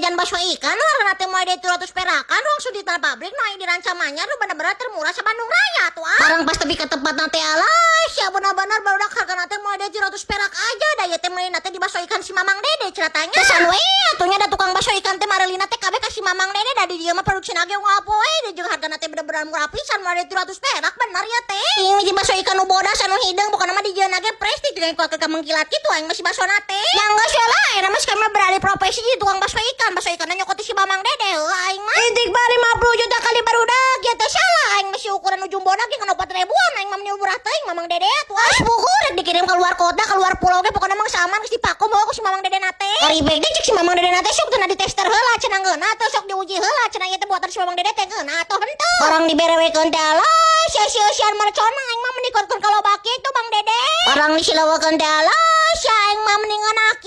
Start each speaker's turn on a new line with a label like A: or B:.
A: jajan bakso ikan hargana teh mulai dari 300 perakan, langsung di tanah pabrik nu aya di Rancamanyar, nu bener-bener termurah sa Bandung Raya tuh ah. Barang pas tepi ke tempat teh, alah sia, bener-bener barudak, hargana teh mulai dari 300 perak aja. Da ieu teh meulina teh di bakso ikan si Mamang Dede ceritanya. Kesan we atuh nya, da tukang bakso ikan teh mareulina teh kabeh ka si Mamang Dede, da di dieu mah produksi ge unggal poe, dan juga hargana teh bener-bener murah pisan, mulai dari 300 perak bener ya teh. Ini di bakso ikan nu bodas anu hideung, pokokna mah di dieu ge prestige dengan kuat ke mengkilat kitu aing masih bakso teh. Yang geus we lah, ayeuna mah kami beralih profesi jadi tukang bakso ikan. Bakso ikanna nyokot si Mamang Dede heuh aing mah. Itik 50 juta kali barudak ya teh salah aing, masih ukuran ujung bodak ge kana 4 ribuan, aing mah meni murah teuing Mamang Dede atuh ah. Puguh rek dikirim keluar kota, keluar pulau ge pokokna mah saman, geus dipaku bawa ku si Mamang Dede nate. Ari beg cek si Mamang Dede nate sok teu di tester heula cenah, ngeunah teu, sok diuji heula cenah, ieu teh buatan si Mamang Dede teh ngeunah atau henteu. Barang diberewekeun teh, alah sia-sia mercona, aing mah meni kuatkeun kalau baki itu Bang Dede. Barang disilewekeun teh, alah sia, aing mah meni ngeunah.